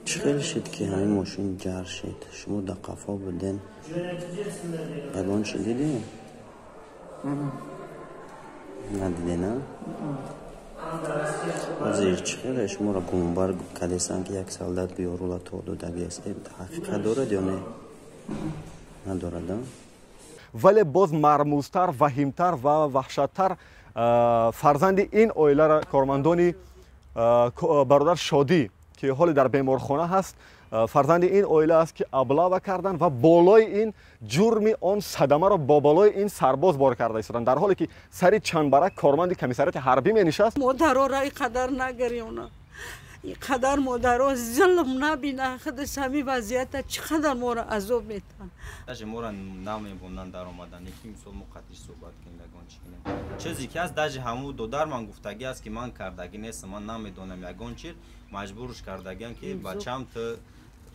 Чӣ хел шид, ки ҳамин мошин ҷар шид? Шумо дар қафо буден, ягон чи дидем? Надидена? Ҳозир чӣ хеле шуморо гумонбар кардесанд, ки як солдат биёрула то додагиаст, ҳақиқат дорад ё не? Надорад. Вале боз мармузтар, ваҳимтар ва ваҳшаттар, фарзанди ин оиларо кормандони бародар Шодӣ, ки ҳоле дар беморхона ҳаст, фарзанди ин оила аст, ки облава карданд ва болои ин ҷурми он садамаро бо болои ин сарбоз бор карда истоданд, дар ҳоле ки сари чандбарак корманди комиссариати ҳарбӣ менишаст. Модароро и қадар нагарёна, и қадар модаро зулм набина, худаш ҳамин вазъията чӣ қадар моро азоб метаҳанд. Даже моро намемонанд даромадан, ки мисол мо қатиш суҳбат кунем, ягон чӣ кунем. Чизе ки ҳаст, даже ҳамун додар ман гуфтагӣ аст, ки ман кардагӣ нестам, ман намедонам ягон чиз, маҷбурш кардагиам, ки бачам ту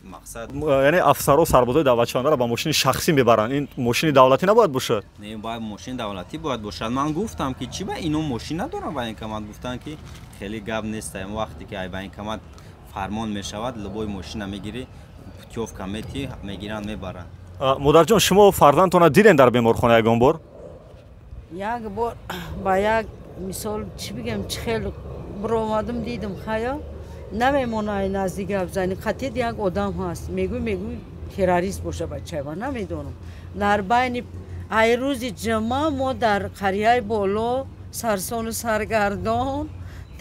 мақсад. Яъне афсаро сарбозои даъватшавандаро ба мошини шахсӣ мебаранд. Ин мошини давлатӣ набояд бошад? Не, бояд мошини давлатӣ бояд бошад. Ман гуфтам, ки чӣ ба ино мошин надорам военкомат? Гуфтанд, ки хеле гап нест, вақте ки ай военкомат фармон мешавад, любой мошина мегирӣ, путёвка метӣ, мегиранд, мебаранд. Модарҷон, шумо фарзандтонро дидем дар беморхона ягон бор? Як бор ба як мисол чӣ бигем, чӣ хел биромадам, дидам, хая намемона наздик гап зани, қатид як одам ҳаст, мегӯй террорист боша бачаи ман, намедонам. Дар байни ай рӯзи ҷумъа мо дар қарияи боло сарсону саргардон,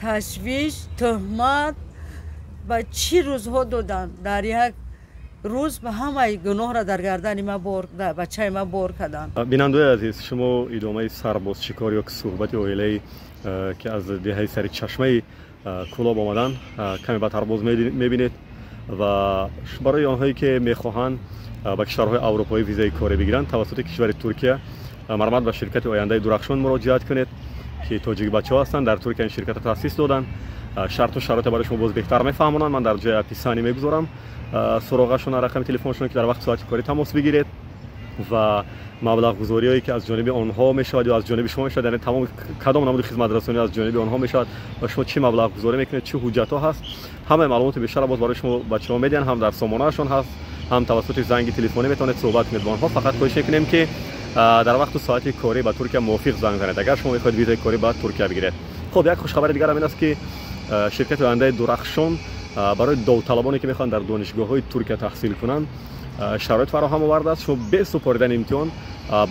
ташвиш, тӯҳмат ба чӣ рӯзҳо доданд. Дар як рӯз ба ҳамаи гуноҳро дар гардани ма бор, бачаи ма бор карданд. Бинандаои азиз, шумо идомаи сарбозшикор ё суҳбати оилае, ки аз деҳаи сари чашмаи Кӯлоб омаданд, каме баъдтар боз мебинед. Ва барои онҳое, ки мехоҳанд ба кишварҳои аврупоӣ визаи корӣ бигиранд тавассути кишвари Туркия, марҳамат, ба ширкати ояндаи дурахшон муроҷиат кунед, ки тоҷик бачаҳо ҳастанд, дар Туркия ин ширкатро таъсис доданд. Шарту шароите барои шумо боз беҳтар мефаҳмонанд. Ман дар ҷои описание мегузорам суроғашон, рақами телефоншон, ки дар вақти соати корӣ тамос бигиред ва маблағгузориҳое, ки аз ҷониби онҳо мешавад ё аз ҷониби шумо мешавад, яъне тамоми кадом намуди хизматрасонӣ аз ҷониби онҳо мешавад ва шумо чӣ маблағгузорӣ мекунед, чӣ ҳуҷҷатҳо ҳаст, ҳамаи маълумоти бештарро боз барои шумо бачаҳо медиҳанд. Ҳам дар сомонаашон ҳаст, ҳам тавассути занги телефонӣ метавонед суҳбат кунед бо онҳо. Фақат хоҳиш мекунем, ки дар вақту соати корӣ ба Туркия мувофиқ занг занед, агар шумо мехоҳед визаи корӣ ба Туркия бигиред. Хуб, як хушхабари дигар ҳам ин аст, ки ширкати ояндаи дурахшон барои довталабоне, ки мехоҳанд дар донишгоҳҳои Туркия таҳсил кунанд, шароит фароҳам овардааст. Шумо бе супоридани имтиҳон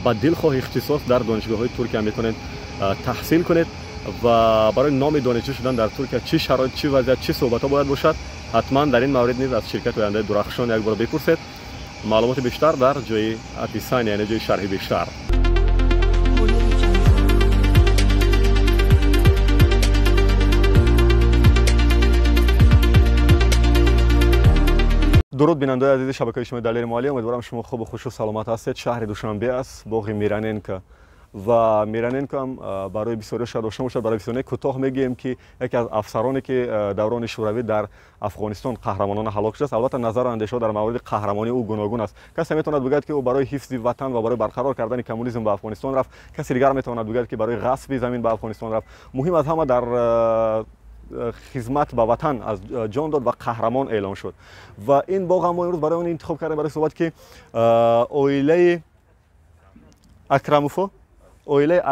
ба дилхоҳ ихтисос дар донишгоҳҳои Туркия метавонед таҳсил кунед. Ва барои номи донишҷӯ шудан дар Туркия чӣ шароит, чӣ вазъият, чӣ суҳбатҳо бояд бошад, ҳатман дар ин маврид низ аз ширкати ояндаи дурахшон як бор бипурсед. Маълумоти бештар дар ҷои описание, яъне ҷои шарҳи бештар. Дуруд, бинандаои азизи шабакаи шумои Далери Муалли. Умедворам, шумо хубу хушу саломат ҳастед. Шаҳри Душанбе аст, боғи Мироненко. Ва Мироненко ҳам барои бисёриҳо шояд ошно бошад, барои бисёриҳо кӯтоҳ мегӯем, ки яке аз афсароне, ки даврони шӯравӣ дар Афғонистон қаҳрамонона ҳалок шудааст. Албатта, назару андешаҳо дар мавриди қаҳрамонии ӯ гуногун аст. Касе метавонад бигӯяд, ки ӯ барои ҳифзи ватан ва барои барқарор кардани коммунизм ба Афғонистон рафт, касе дигар метавонад бигӯяд, ки барои ғасби замин ба Афғонистон рафт. Муҳим аз ҳама, дар хизмат ба ватан аз ҷон дод ва қаҳрамон эълон шуд. Ва ин боғ ҳам мо имрӯз барои он интихоб кардем барои суҳбат, ки оилаи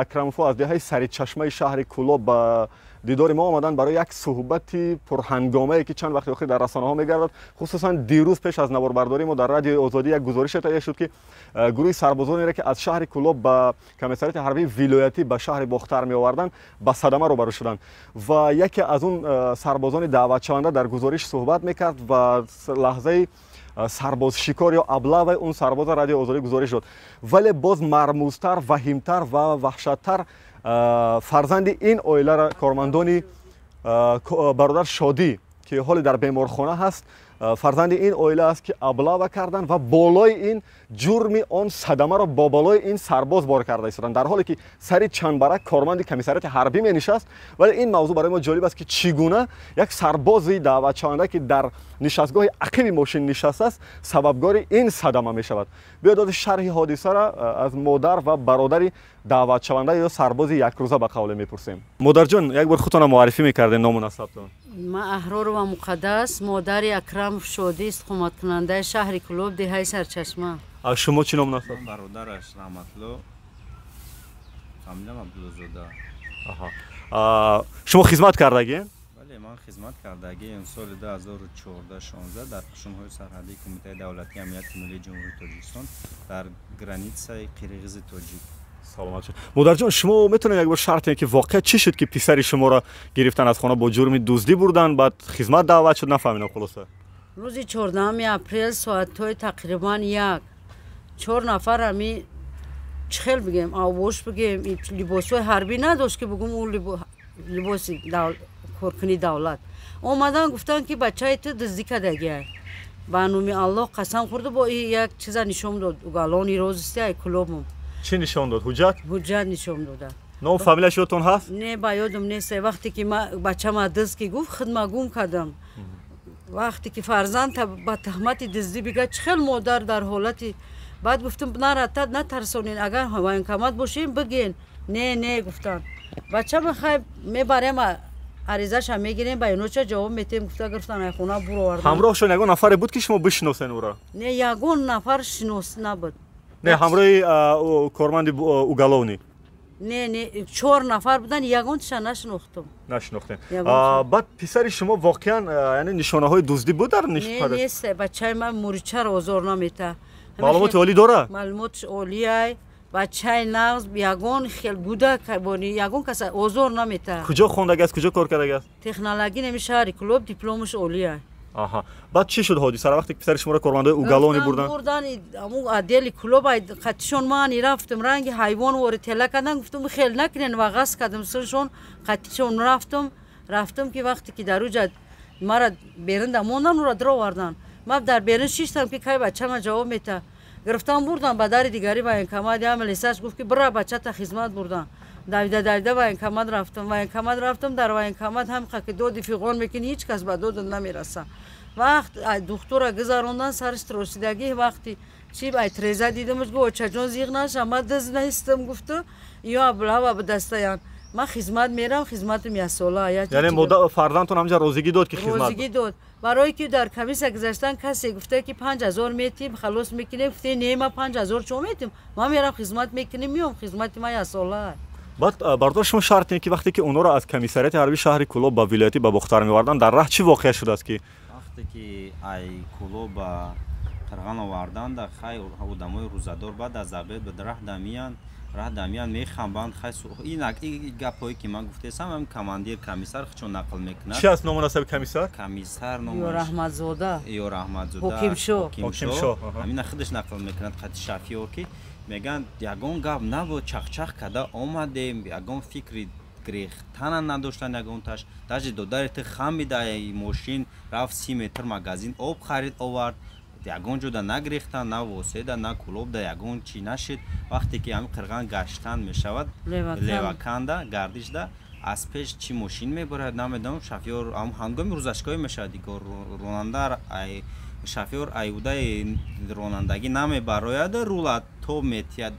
Акрамовҳо аз деҳаи Саричашмаи шаҳри Кӯлоб ба дидори мо омаданд барои як суҳбати пурҳангомае, ки чанд вақти охир дар расонаҳо мегардад. Хусусан дирӯз, пеш аз наворбардории мо, дар Радиои Озодӣ як гузорише таҳия шуд, ки гурӯҳи сарбозонеро, ки аз шаҳри Кӯлоб ба комиссариати ҳарбии вилоятӣ ба шаҳри Бохтар меоварданд, ба садама рӯбарӯ шуданд. Ва яке аз он сарбозони даъватшаванда дар гузориш суҳбат мекард ва лаҳзаи сарбозшикор ё облаваи он сарбоза Радиои Озодӣ гузориш дод. Вале боз мармузтар, ваҳимтар ва ваҳшаттар, фарзанди ин оиларо кормандони бародар Шодӣ, ки ҳоле дар беморхона ҳаст, фарзанди ин оила аст, ки облава карданд ва болои ин ҷурми он садамаро бо болои ин сарбоз бор карда истоданд, дар ҳоле ки сари чандбарак корманди комиссариати ҳарбӣ менишаст. Вале ин мавзӯъ барои мо ҷолиб аст, ки чӣ гуна як сарбози даъватшаванда, ки дар нишастгоҳи ақиби мошин нишастааст, сабабгори ин садама мешавад. Биёед, ози шарҳи ҳодисаро аз модар ва бародари даъватшаванда ё сарбози якрӯза ба қавле мепурсем. Модарҷон, як бор худтонро муаррифӣ мекардем, ному насабтон. Ман Аҳророва Муқаддас, модари Акрамов Шодӣ, истиқоматкунандаи шаҳри Кӯлоб, деҳаи Сарчашма. Шумо чӣ ном насаб? Бародараш Раҳматулло, фамилиям Абдуллозода. Шумо хизмат кардагӣ? Бале, ман хизмат кардагием. Соли 2014-16 дар қушунҳои сарҳадии Кумитаи давлатии амнияти миллии Ҷумҳурии Тоҷикистон дар границаи қирғизи тоҷик. Саломат шуд. Модарҷон, шумо метавонед як бор шарҳ диҳед, ки воқеа чӣ шуд, ки писари шуморо гирифтан аз хона, бо ҷурми дуздӣ бурдан, баъд хизмат даъват шуд? Нафаҳмидам хулоса. Рӯзи 14 апрел соатҳои тақрибан 1 чор нафар, ами чӣ хел бигем, авбош бигем, либосҳои ҳарбӣ надошт, ки бигум ӯ либоси коркуни давлат, омадан гуфтанд, ки бачаи ту дуздӣ кардагиай. Ба номи Аллоҳ қасам хӯрду бо як чиза нишон дод, уголовный розыск ай Кӯлобум. Чӣ нишон дод? Ҳуҷҷат? Ҳуҷҷат нишон дода. Ном фамилияш ёдтон ҳаст? Не, ба ёдам нест. Вақте ки бачама дузд ки гуфт, худма гум кардам. Вақте ки фарзанд ба таҳмати дуздӣ бига, чӣ хел модар дар ҳолати. Баъд гуфтам, нарата, натарсонен, агар военкомат бошем, биген. Не, не, гуфтанд. Бачама хай мебарем, аризаша мегирем, ба иноча ҷавоб метем, гуфта, гирифтан, ай хона буровардан. Ҳамроҳшон ягон нафаре буд, ки шумо бишиносен ӯро? Не, ягон нафар шинос набуд. Не, ҳамроҳи корманди уголовный? Не, не, чор нафар будан, ягонташа нашинохтам. Нашинохтем. Баъд писари шумо воқеан, яъне нишонаҳои дуздӣ буд дар? Не, нест. Бачаи ман муричаро озор намета. Маълумоти олӣ дорад? Маълумоти олиай, бачаи нағз, ягон хел гудак, ягон каса озор намета. Куҷо хондагиаст, куҷо кор кардагиаст? Технологӣ неми шаҳри Кӯлоб, дипломаш олиай. Аҳа, баъд чӣ шуд ҳодисара, вақте ки писари шуморо кормандои уголовный бурдан? Бурдан аму отдели Кӯлоб, қатишон ман рафтам, ранги ҳайвон вори тела кардан. Гуфтам, хел накунен, вағаз кардам сиршон, қатишон рафтам. Рафтам, ки вақте ки дар уҷа мара беринда мондан, ура даровардан. Ман дар берин шиштам, ки кай бачама ҷавоб мета. Гирифтан, бурдан ба дари дигари военкомат. Я милисаш гуфт, ки бира, бачата хизмат бурдан. Давида давида военкомат рафтам, военкомат рафтам. Дар военкомат ҳам ки доди фиғон мекунӣ, ҳеҷ кас ба додат намераса. Вақт духтура гузарондан, сараш тросидагӣ. Вақти чи ай треза дидамш, гу, очаҷон, зиғ наша, ман дыз нестам, гуфту. Ё аблава ба дастаян, ман хизмат мерам, хизматам яксола. Яъне фарзандтон ҳамҷа розигӣ дод, ки хизмат? Розигӣ дод, барое ки дар комиссия гузаштан касе гуфта, ки 5000 метим, халос мекунем. Гуфте, не, ман 5000 чо метим, ман мерам, хизмат мекунем, меом, хизмати ман яксола. Баъд, бародар, шумо шарт ки вақте ки онҳоро аз комиссариати ҳарбии шаҳри Кӯлоб ба вилоятӣ, ба Бохтар меварданд, дар раҳ чӣ воқеа шудааст, ки Вақте ки ай Кӯлоб ба Қирған оварданд, хай одамои рӯзадор баъд аз обед ба раҳ дамиянд, раҳ дамиянд, мехамбанд. Хай, ин гапҳое ки ман гуфтесам, ҳам командир комиссар худшон нақл мекунад. Чи аст ному насаби комиссар? Комиссар Ёраҳматзода. Ёраҳматзода. Ҳокимшо. Ҳокимшо. Ҳамина худаш нақл мекунад қати шафиё, ки мегӯянд, ягон гап набуд, чахчах карда омадем, ягон фикри грехтана надоштанд ягонташ. Даже додари ту хамида мошин рафт, 30 метр магазин об харид овард, ягон ҷода нагрехтан, на Воседа, на Кӯлобда ягон чӣ нашид. Вақте ки ҳами Қирған гаштан мешавад, Леваканда гардишда, аз пеш чӣ мошин мебарад, намедонам, шофёр ҳангоми рӯзашкоӣ мешавад, дигор ронанда, шофёр айудаи ронандагӣ намебарояд, рула то метиҳад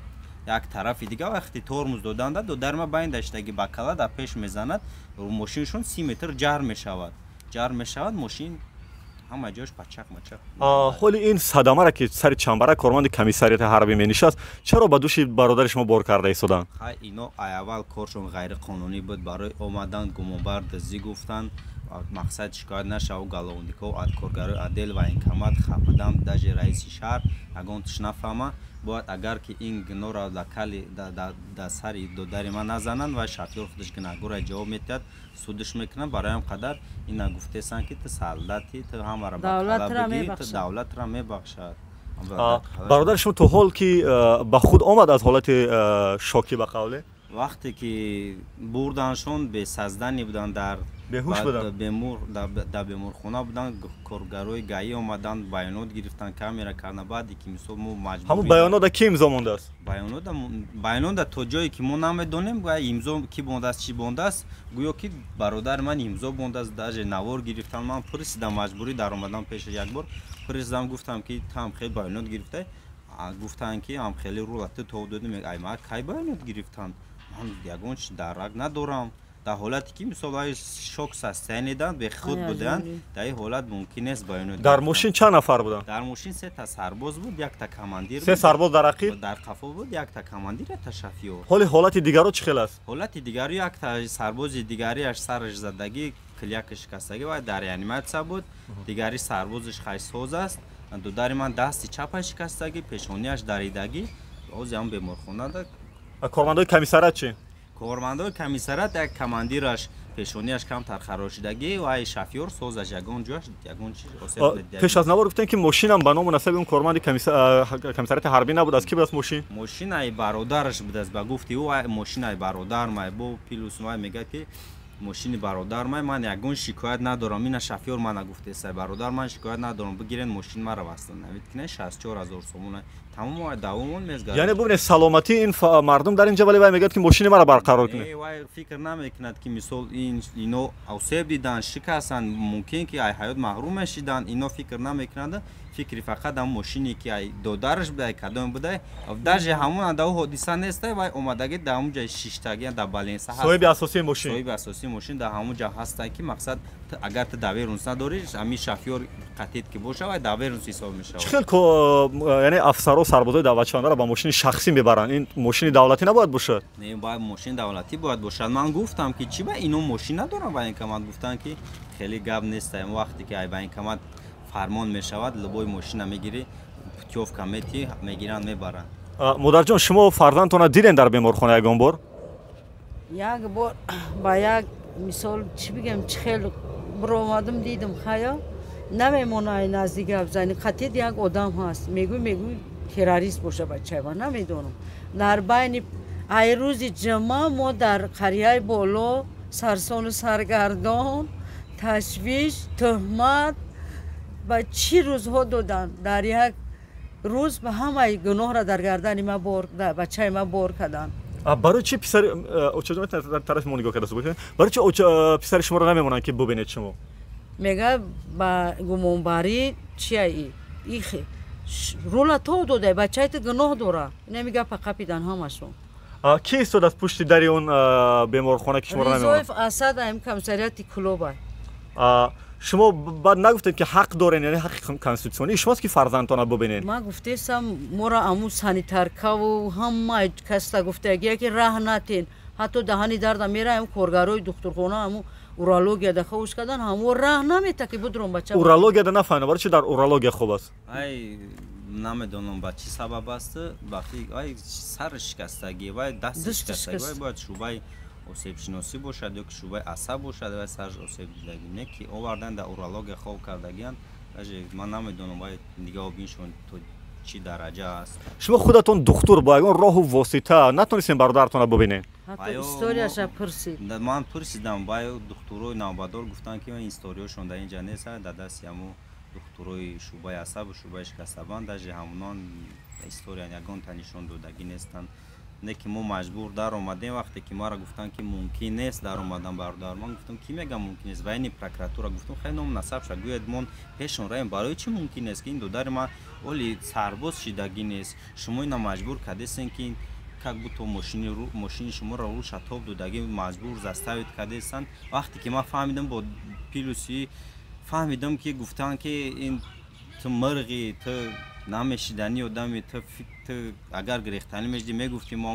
як тарафи дига. Вақти тормоз доданда, додарма байн даштаги бакала дар пеш мезанад, мошиншон 30 метр ҷар мешавад, ҷар мешавад мошин, ҳама ҷош пачақ мачақ. Ҳоли ин садамаро, ки сари чамбара корманди комиссариати ҳарбӣ менишаст, чаро ба души бародари шумо бор карда истоданд? Хай, ино ай аввал коршон ғайриқонунӣ буд. Барои омадан гумонбар дуздӣ гуфтанд, мақсад шикоят нашава, уголовников, коргарои отдел военкомат хападам, даже раиси шаҳр ягон тиш нафаҳма. Бояд агар ки ин гуноҳро кали дар сари додари ман назананд ва шофёр худаш гунаҳгора, ҷавоб метиҳад, судш мекунанд. Барои ҳам қадар ина гуфтесанд, ки ту солдати, ту ҳамаро бигӣ, ту давлатро мебахшад. Бародари шумо то ҳол ки ба худ омад аз ҳолати шокӣ, ба қавле? Вақте ки бурданшон, бесознание буданд дар Беҳуш буданд? Дар беморхона буданд. Коргарои ГАИ омаданд, баёнот гирифтанд, камера кардан. Баъде ки мисол мо маҷбур Ҳамун баёнота ки имзо мондааст? Баёнота то ҷое ки мо намедонем, имзо ки мондааст, чӣ мондааст. Гӯё ки бародари ман имзо мондааст, даже навор гирифтан. Ман пурсидам, маҷбурӣ даромадам пеша, як бор пурсидам, гуфтам, ки там хел баёнот гирифта. Гуфтанд, ки ҳам хеле рулата тов додем. Ай, ма кай баёнот гирифтанд? Ман ягон чи дарак надорам. Дар ҳолате ки мисол вай шок состояние дан, бехуд буданд, дар ин ҳолат мумкин нест ба ино. Дар мошин чанд нафар буданд? Дар мошин сета сарбоз буд, якта командир. Се сарбоз дар ақиб? Дар қафо буд, якта командир, якта шофёр. Ҳоли ҳолати дигаро чӣ хел аст? Ҳолати дигаро якта сарбози дигариаш сараш задагӣ, килякаш шикастагӣ ва дар реаниматсия буд. Дигари сарбозиш хайсоз аст. Дудари ман дасти чапаш шикастагӣ, пешониаш даридагӣ. Ҳозир ҳам беморхонада. Кормандои комиссариат чӣ? Кормандои комиссариат як командираш пешониаш камтар харошидагӣ ва шофёр созаш ягон ҷояш ягон чиз осеб надидагӣ. Пеш аз навор гуфтем, ки мошинам ба ному насаби он корманди комиссариати ҳарбӣ набуд. Аз кӣ будааст мошин? Мошинаи бародараш будааст. Ба гуфти ӯ, мошинаи бародар май бо плюс май мегӯяд, ки мошини бародар май, ман ягон шикоят надорам. Ина шофёр мана гуфтеста, бародар ман шикоят надорам, бигирен мошин маро восстановить кунед, 64 000 сомона. Тамом, давомон мезгар. Яъне бубинед, саломатии ин мардум дар инҷа, вале вай мегӯяд, ки мошини маро барқарор кунед. Вай фикр намекунад, ки мисол ин ино осеб диданд, шикастанд, мумкин ки ай ҳаёт маҳрум мешиданд. Ино фикр намекунанд, фикри фақат ам мошине ки ай додараш будай, кадом будай. Даже ҳамон андау ҳодиса нестай, вай омадагӣ дар ҳамон ҷай шиштагӣ, дар баленса. Соҳиби асосии мошин. Соҳиби асосии мошин дар ҳамон ҷа ҳастай, ки мақсад агар ту доверенность надорӣ, ҳамин шофёр қатид ки боша, вай доверенность ҳисоб мешавад. Чӣ хел, яъне афсаро, сарбозои даъватшавандаро ба мошини шахсӣ мебаранд? Ин мошини давлатӣ набояд бошад? Не, бояд мошини давлатӣ бояд бошад. Ман гуфтам, ки чӣ ба ино мошин надорам военкомат. Гуфтанд, ки хеле гап нест, вақте ки ай военкомат фармон мешавад, любой мошина мегирӣ, путёвка мети, мегиранд, мебаранд. Модарҷон, шумо фарзандтона дидем дар беморхона ягон бор? Як бор ба як мисол чӣ бигем, чӣ хел биромадам, дидам, хая намемона наздик гап зани. Қатид як одам ҳаст, мегӯй, мегӯй террорист боша бачаи ман, намедонам. Дар байни ай рӯзи ҷумъа мо дар қарияи боло сарсону саргардон, ташвиш, тӯҳмат ба чӣ рӯзҳо доданд. Дар як рӯз ба ҳамаи гуноҳро дар гардани ма бор, бачаи ма бор карданд. Барои чи писари тарафи мо нигоҳ карда, барои чи писари шуморо намемонанд, ки бубинед шумо? Мега, ба гумонбарӣ чия ихе рула то додай, бачаи ту гуноҳ дора. Инами гапа қапидан ҳамашон. Ки истода аз пушти дари он беморхона, ки шуморо намемонанд? Ризоев Асад, аим комиссариати Кулоба. Шумо баъд нагуфтед, ки ҳақ дорен, яъне ҳаққи конститутсионии шумост, ки фарзандтона бубинед? Ман гуфтесам, моро аму санитаркаву ҳама каста гуфтагия, ки раҳ натен. Ҳатто даҳани дарда мераем, коргарои духтурхона, аму урологияда ховуш кардан, ҳамо раҳ намета, ки будром бача. Урологияда нафаҳмидам, барои чи дар урология хоб аст? Ай, намедонам, ба чӣ сабаб аст. Ай сар шикастагӣ, вай дасти шикастагӣ, вай бояд шӯъбаи осебшиносӣ бошад ё ки шӯъбаи асаб бошад. Вай сар осеб дидагӣ, не ки овардан, дар урология хоб кардагианд. Даже ман намедонам, вай нигаҳбиншон то чӣ дараҷа аст. Шумо худатон духтур, бо ягон роҳу восита натонистем бародаратонро бубинед? Ҳатто историяша пурсид. Ман пурсидам, баё духтурои навбатдор гуфтанд, ки историёшон дар инҷа нест, дар дасти ҳамо духтурои шӯъбаи асабу шӯъбаи шикастабанд. Даже ҳамонон история ягонта нишон додагӣ нестанд. Не ки мо маҷбур даромадем. Вақте ки маро гуфтанд, ки мумкин нест даромадан бародар, ман гуфтам, ки мегам мумкин нест? Военный прокуратура. Гуфтам, хай, ном насабша гӯяд, мон пешон раем. Барои чӣ мумкин нест, ки ин додари ман оли сарбоз шидагӣ нест, шумо ина маҷбур кардесен, ки как будто мошини шуморо руша тоб додагӣ, маҷбур заставить кардесанд. Вақте ки ман фаҳмидам, бо плюси фаҳмидам, ки гуфтанд, ки ин ту мирғӣ, ту намешиданӣ одами, ту агар гирехтанӣ мешидӣ, мегуфтӣ, мо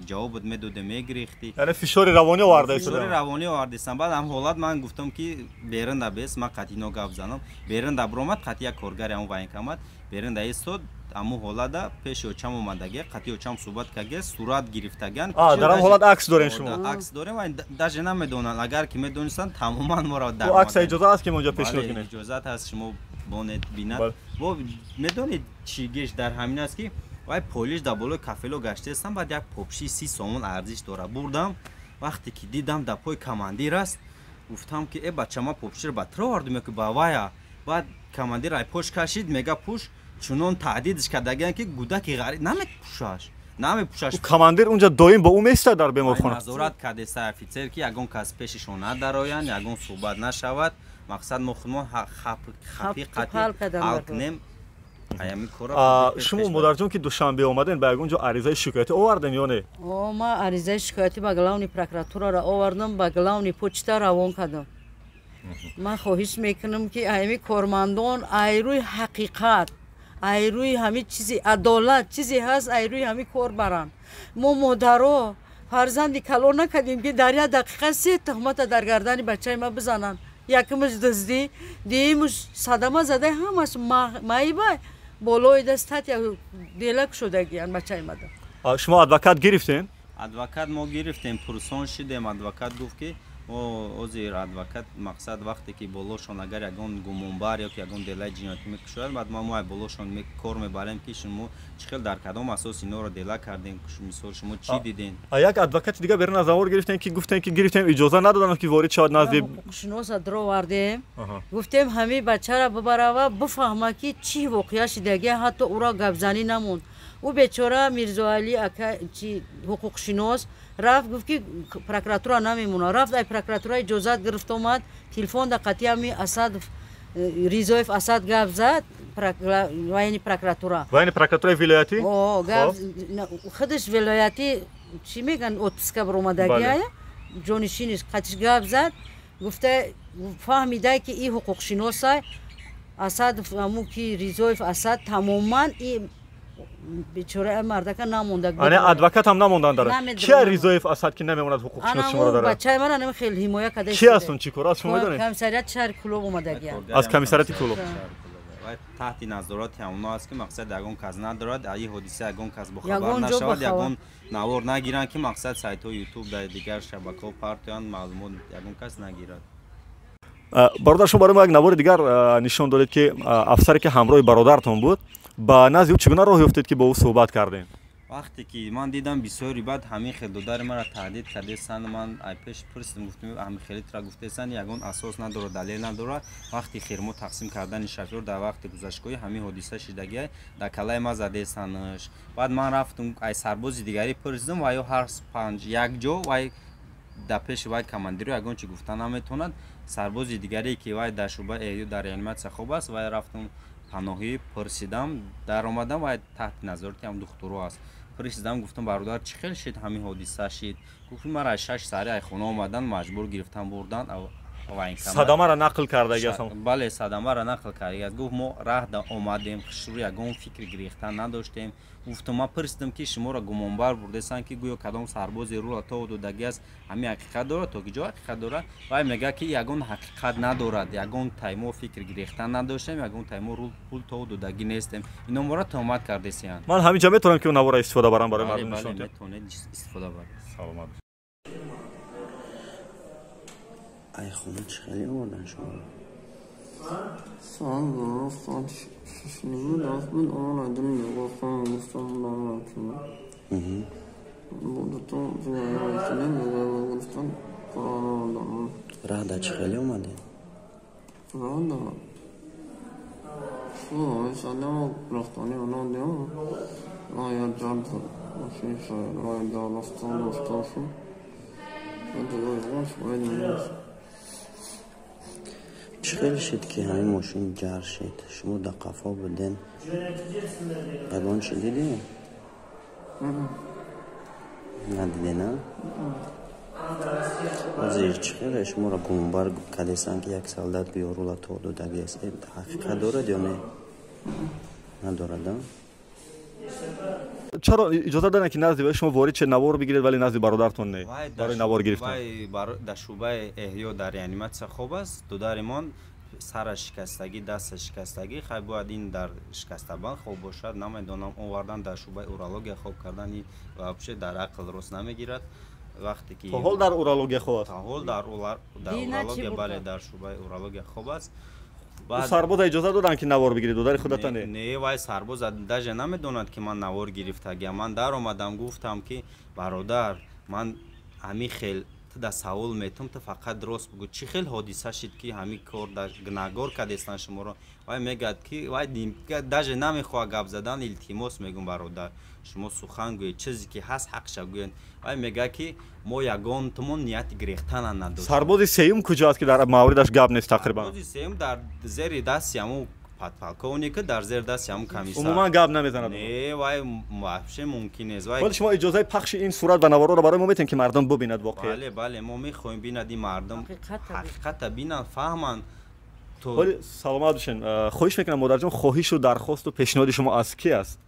ҷавобат медодем, мегирехтӣ. Яъне фишори равонӣ оварда? Фишори равонӣ овардистам. Баъд ҳам ҳолат ман гуфтам, ки беринда бес, ман қатъино гап занам. Беринда биромад, қатъи як коргари ҳамон военкомат беринда истод. Ҳамун ҳолада пеши очам омадагия, қатъи очам суҳбат кардагия, сурат гирифтагиан. Дар ҳам ҳолат акс дорем шумо? Акс дорем. Даже намедонанд, агар ки медонистанд, тамоман моро Акса иҷоза аст, ки мо инҷо пешниҳод кунем? Иҷозат ҳаст, шумо бонед, бинад. Бо медонед, чӣ геш дар ҳамин аст, ки вай полиш дар болои кафело гаштаистам. Баъд як попши 30 сомон арзиш дорад бурдам. Вақте ки дидам, дар пои командир аст, гуфтам, ки э бача, ман попширо ба тро овардум ё ки ба вая? Баъд командир ай пош кашид, мега пуш. Чунон таҳдидш кардагиан, ки гудаки ғариб намепӯшаш, намепӯшаш. Командир унҷа доим бо ӯ меистад дар беморхона? Назорат кардеста офитсер, ки ягон кас пешишон надароянд, ягон суҳбат нашавад. Мақсад мо худмон хапи қатъи ҳал кунем. Шумо модарҷон ки Душанбе омаден, ба ягон ҷо аризаи шикоятӣ овардем ё не? О, ман аризаи шикоятӣ ба главни прокуратурара овардам, ба главни почта равон кардам. Ман хоҳиш мекунам, ки ҳами кормандон ай рӯи ҳақиқат, ай рӯи ҳами чизи адолат, чизе ҳаст, ай рӯи ҳами кор баранд. Мо модаро фарзанди калон накардем, ки дар як дақиқа се туҳмата дар гардани бачаи ма бизананд. Якумаш дуздӣ, дуюмаш садама задаи, ҳамаш маиба болои даст як дела кушодагиян бачаи мада. Шумо адвокат гирифтем? Адвокат мо гирифтем, пурсон шидем. Адвокат гуфт, ки ҳозир адвокат мақсад вақте ки болошон агар ягон гумонбар ё ки ягон делаи ҷиноятӣ мекушояд, баъд мо болошон кор мебарем, ки шумо чӣ хел, дар кадом асос инора дела кардем, мисол, шумо чӣ дидем. Як адвокати дигар берун аз навор гирифтем, ки гуфтем, ки гирифтем, иҷоза надоданд, ки ворид шавад назди ҳуқуқшиноса дровардем, гуфтем, ҳамин бачара бибарава, бифаҳма, ки чӣ воқеа шидагия. Ҳатто ӯро гапзанӣ намонд. Ӯ бечора Мирзоалӣ ака чи ҳуқуқшинос рафт, гуфт, ки прокуратура намемонад. Рафт, ай прокуратура иҷозат гирифт, омад, телефон да қатъи Асадов, Ризоев Асад гап зад, военный прокуратура. Военный прокуратураи вилоятӣ. Худаш вилоятӣ, чӣ меган, отпуска баромадагия, ҷонишиниш қатиш гап зад, гуфта, фаҳмида, ки и ҳуқуқшиносай Асадов, ҳамун ки Ризоев Асад тамоман и бечора мардака намонда. Ане адвокат ҳам намондан дара. Чи Ризоев Асад ки намемонад ҳуқуқшинос шуморо дара? Бачаи мана нами хел ҳимоя карда. Чи аст он, чӣ кор аст, шумо медонед? Комиссариати шаҳри Кӯлоб омадагия. Аз комиссариати Кӯлоб. Таҳти назорати ҳамоно аст, ки мақсад ягон кас надорад, ин ҳодиса ягон кас бохабар нашавад, ягон навор нагиранд, ки мақсад сайтҳои Ютуб дар дигар шабакаҳо партоянд, маълумот ягон кас нагирад. Бародар, шумо барои мо як навори дигар нишон додед, ки афсаре ки ҳамроҳи бародартон буд, ба назди ӯ чӣ гуна роҳ ёфтед, ки бо ӯ суҳбат кардем? Вақте ки ман дидам, бисёри баъд ҳамин хел додари маро таҳдид кардесан, ман ай пеш пурсидам, гуфтам, ҳамин хелитра гуфтесан, ягон асос надорад, далел надорад. Вақти хирмо тақсим кардани шофёр дар вақти гузаштгоҳӣ ҳамин ҳодиса шидагия, дар калаи ма задесанш. Баъд ман рафтам, ай сарбози дигарӣ пурсидам, ва ё ҳар панҷ як ҷо вай дар пеши вай командиру ягон чи гуфта наметавонад. Сарбози дигаре ки вай дар шӯъбаи эҳё дар реаниматсия хоб аст, вай рафтам, паноҳӣ пурсидам, даромадам, вай таҳти назорати ҳам духтуро аст. Пурсидам, гуфтам, бародар, чӣ хел шид ҳамин ҳодиса шид? Гуфт, мара 6 сари ай хона омадан, маҷбур гирифтан, бурдан. Садамаро нақл кардагиаст? Бале, садамаро нақл кардагиаст. Гуфт, мо раҳда омадем, хушрӯ, ягон фикри гирифтан надоштем. Гуфтам, ман пурсидам, ки шуморо гумонбар бурдесанд, ки гӯё кадом сарбози рула то додагиаст, ҳамин ҳақиқат дорад, то ки ҷо ҳақиқат дорад? Вай мегӯяд, ки ягон ҳақиқат надорад, ягон таймо фикр гирифтан надоштем, ягон таймо рул пул то додагӣ нестем, ино моро туҳмат кардесиянд. Ман ҳамин ҷо метавонам, ки он навора истифода барам барои мардум нишон диҳам? Метавонед истифода баред. Саломат. Ай хона чӣ хеле овардан шуморо? Соат рафт, соат 6:30 рафт буд, омадам, гуфтам, гуфтам, буду гуфтам. Раҳда чӣ хеле омадем? Раҳда рафтани онодем, я ҷард мошин шояд, дар рафтан дошташу. Чӣ хел шид, ки ҳамин мошин ҷар шид? Шумо дар қафо буден, ягон чи дидем? Надидена? Ҳозир чӣ хеле шуморо гумонбар кардесанд, ки як солдат биёрула то додагиаст, ҳақиқат дорад ё не? Надорад? Чаро иҷоза доданд, ки назди шумо ворид шед, навор бигиред, вале назди бародартон не, барои навор гирифтан? Дар шӯъбаи эҳё дар реаниматсия хоб аст додаримон, сараш шикастагӣ, дасташ шикастагӣ. Хай, бояд ин дар шикастабанд хоб бошад, намедонам, овардан дар шӯъбаи урология хоб кардани вообще дар ақл рост намегирад. Вақте ки то ҳол дар урология хоб аст? То ҳол дар урология, бале, дар шӯъбаи урология хоб аст. Сарбоза иҷоза доданд, ки навор бигиред, додари худатон не? Не, вай сарбоз даже намедонад, ки ман навор гирифтагиам. Ман даромадам, гуфтам, ки бародар, ман ҳамин хел ту да савол метум, ту фақат рост бугӯ, чӣ хел ҳодиса шид, ки ҳамин кор гунаҳгор кардестан шуморо? Вай мегӯяд, ки вай даже намехоҳад гап задан. Илтимос мегӯм, бародар, шумо сухан гӯед, чизе ки ҳаст, ҳақша гӯед. Вай мегӯяд, ки мо ягон тумон нияти гирехтана надоштем. Сарбози сеюм куҷо аст, ки дар мавридаш гап нест тақрибан? Сарбози сеюм дар зери дасти ҳамун Подполковник дар зери дасти ҳамун комиссар. Умуман гап намезанад. Не, вай вообще мумкин нест. Вай вале шумо иҷозаи пахши ин сурат ва наворро барои мо метиҳед, ки мардум бубинад воқеа? Бале, бале, мо мехоҳем бинад ин мардум, ҳақиқата бинанд, фаҳманд. Вале саломат бошед. Хоҳиш мекунам, модарҷон, хоҳишу дархосту пешниҳоди шумо аз ки аст?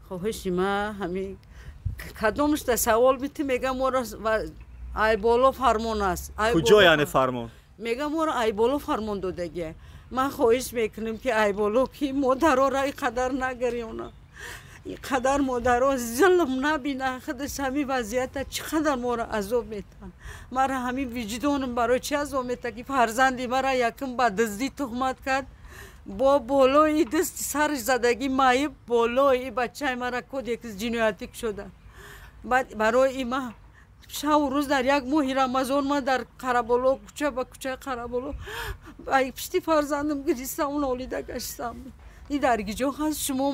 Хоҳиши ма ҳамин, кадомашда савол бити, мегам, моро ай боло фармон аст. Куҷо, яъне, фармон? Мегам, моро ай боло фармон додагия. Ман хоҳиш мекунем, ки ай боло, ки модароро и қадар нагирёна, и қадар модаро зулм набина. Худаш ҳамин вазъията чӣ қадар моро азоб метаҳад. Мара ҳамин виҷдонам барои чӣ азоб метаҳад, ки фарзанди мара якум ба дуздӣ тухмат кард, бо болои дасти сараш задагӣ маъиб, болои бачаи мара кодекс ҷиноятӣ шуда. Баъд барои ма шаву рӯз дар як моҳи Рамазон ман дар Қараболо, кӯча ба кӯчаи Қараболо пишти фарзандам гиристам, нолида гаштам. И дар гиҷо ҳаст? Шумо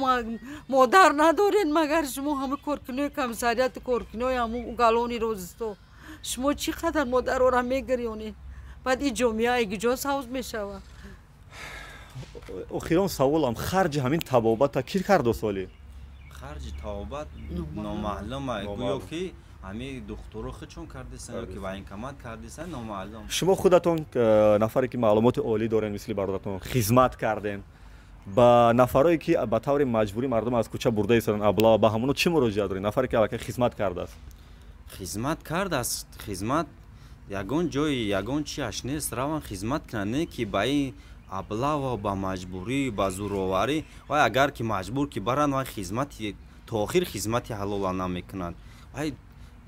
модар надоред? Магар шумо ҳама коркунои комиссарияту коркунои ҳамун галони розисто, шумо чӣ қадар модарора мегирёнед? Баъд и ҷомеа гиҷо савз мешавад? Охирон саволам: харҷи ҳамин табобата кӣ кардо соли? Харҷи табобат номаълума. Гӯё ки ҳамин духтуро худшон кардисан ё ки военкомат кардисан, номаълум. Шумо худатон нафаре ки маълумоти олӣ дорен, мисли бародаратон хизмат кардем, ба нафарое ки ба таври маҷбурӣ мардум аз кӯча бурда истоданд аблава, ба ҳамоно чӣ муроҷиат доред, нафаре ки аллакай хизмат кардааст? Хизмат кардааст, хизмат ягон ҷои ягон чиаш нест, раван хизмат кунанд, не ки ба ин аблава, ба маҷбурӣ, ба зӯроварӣ. Вай агар ки маҷбур ки баранд, вай хизмати то охир хизмати ҳалола намекунанд. Вай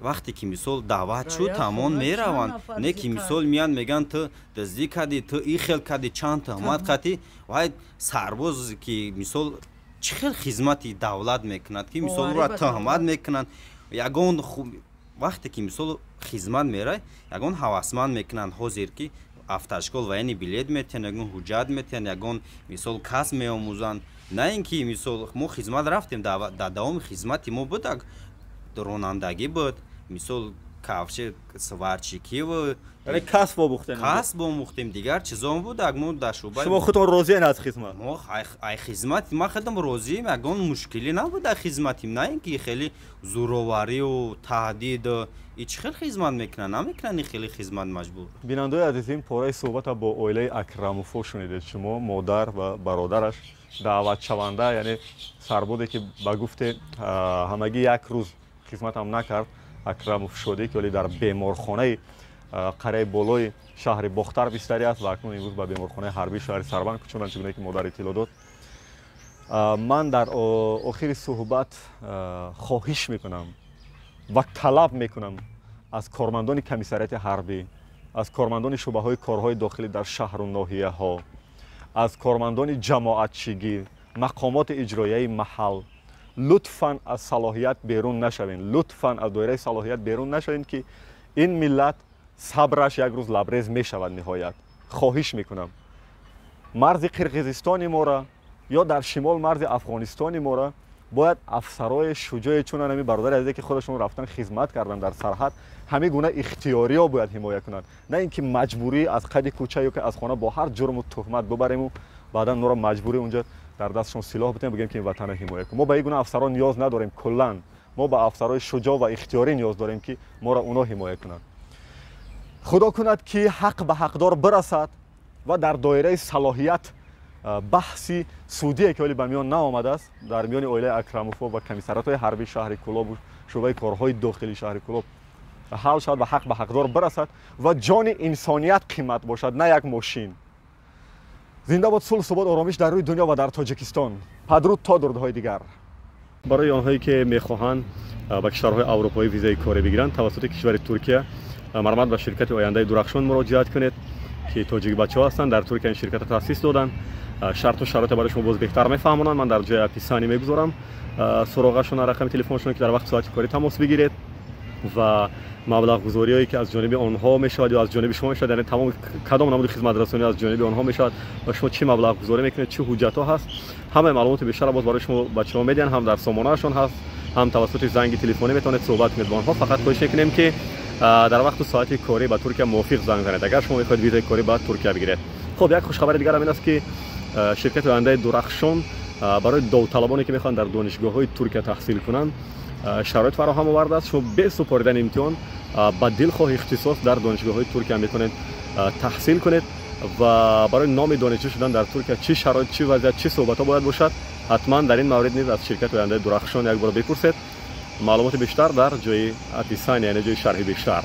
вақте ки мисол даъват шуд, тамон мераванд, не ки мисол меянд, мегӯянд, ту дуздӣ кардӣ, ту и хел кардӣ, чанд туҳмат кардӣ. Вай сарбоз ки мисол чӣ хел хизмати давлат мекунад, ки мисол ӯро туҳмат мекунанд? Ягон вақте ки мисол хизмат мерай, ягон ҳавасманд мекунанд. Ҳозир ки автошкол военный билет метиҳанд, ягон ҳуҷҷат метиҳанд, ягон мисол касб меомӯзанд, на ин ки мисол мо хизмат рафтем, дар давоми хизмати мо буд ронандагӣ, буд мисол кавши сварщикиву. Яъне касб омӯхтем. Касб омӯхтем, дигар чизон буд. Мо дар шӯъба. Шумо худтон розиен аз хизмат? Мо ай хизмат, ман худам розием, ягон мушкилӣ набуд дар хизматим, на ин ки хеле зӯроварию таҳдид. И чӣ хел хизмат мекунанд? Намекунанд хеле хизмат маҷбур. Бинандаои азиз, ин пораи суҳбата бо оилаи Акрамовҳо шунидед шумо, модар ва бародараш, даъватшаванда, яъне сарбозе ки ба гуфте ҳамагӣ як рӯз хизматам накард, Акрамов Шодӣ, ки ҳоле дар беморхонаи қарияи болои шаҳри Бохтар бистарӣ аст ва акнун имрӯз ба беморхонаи ҳарбии шаҳри Сарбанд кӯчонанд, чӣ гуна ки модар иттилоъ дод. Ман дар охири суҳбат хоҳиш мекунам ва талаб мекунам аз кормандони комиссариати ҳарбӣ, аз кормандони шӯъбаҳои корҳои дохилӣ дар шаҳру ноҳияҳо, аз кормандони ҷамоатчигӣ, мақомоти иҷроияи маҳал: лутфан аз салоҳият берун нашавед, лутфан аз доираи салоҳият берун нашавед, ки ин миллат сабраш як рӯз лабрез мешавад. Ниҳоят, хоҳиш мекунам, марзи Қирғизистони мора ё дар шимол марзи Афғонистони мора бояд афсарои шуҷое чунан ҳамин бародари азизе, ки худашон рафтан хизмат кардан дар сарҳад, ҳамин гуна ихтиёриё бояд ҳимоя кунанд, на ин ки маҷбурӣ аз қади кӯча ё ки аз хона бо ҳар ҷурму туҳмат бубариму баъдан онро маҷбурӣ унҷа дар дастшон силоҳ битем, бигӯем, ки ин ватанро ҳимоя кун. Мо ба ин гуна афсарон ниёз надорем куллан. Мо ба афсарои шуҷоъ ва ихтиёрӣ ниёз дорем, ки моро оно ҳимоя кунанд. Худо кунад, ки ҳақ ба ҳақдор бирасад ва дар доираи салоҳият баҳси судие, ки ҳоле ба миён наомадааст, дар миёни оилаи Акрамовҳо ва комиссариатҳои ҳарбии шаҳри Кӯлобу шӯъбаи корҳои дохилии шаҳри Кӯлоб ҳал шавад ва ҳақ ба ҳақдор бирасад ва ҷони инсоният қимат бошад, на як мошин. Зинда бод сулҳ, субот, оромиш дар рӯи дунё ва дар Тоҷикистон. Падруд то дурдҳои дигар. Барои онҳое ки мехоҳанд ба кишварҳои аврупоӣ визаи корӣ бигиранд тавассути кишвари Туркия, марҳамат, ба ширкати «Ояндаи дурахшон» муроҷиат кунед, ки тоҷик бачаҳо ҳастанд, дар Туркия ин ширката таъсис доданд. Шарту шароите барои шумо боз беҳтар мефаҳмонанд. Ман дар ҷои описание мегузорам суроғашона, рақами телефоншон, ки дар вақти соати корӣ тамос бигиред ва маблағгузориҳое ки аз ҷониби онҳо мешавад ё аз ҷониби шумо мешавад, яъне тамом кадом намуди хизматрасонӣ аз ҷониби онҳо мешавад ва шумо чӣ маблағгузорӣ мекунед, чӣ ҳуҷҷатҳо ҳаст, ҳамаи маълумоти бештарро боз барои шумо бачаҳо медиҳанд. Ҳам дар сомонаашон ҳаст, ҳам тавассути занги телефонӣ метавонед суҳбат кунед бо онҳо. Фақат хоҳиш мекунем, ки дар вақту соати корӣ ба Туркия мувофиқ занг занед, агар шумо мехоҳед визаи корӣ ба Туркия бигиред. Хуб, як хушхабари дигарам ин аст, ки Ширкати ояндаи дурахшон барои довталабоне, ки мехоҳанд дар донишгоҳҳои Туркия таҳсил кунанд, шароит фароҳам овардааст. Шумо бе супоридани имтиҳон ба дилхоҳ ихтисос дар донишгоҳҳои Туркия метавонед таҳсил кунед. Ва барои номи донишҷӯ шудан дар Туркия чӣ шароит, чӣ вазъият, чӣ суҳбатҳо бояд бошад, ҳатман дар ин маврид низ аз ширкати ояндаи дурахшон як бор бипурсед. Маълумоти бештар дар ҷои описания, яъне ҷои шарҳи бештар.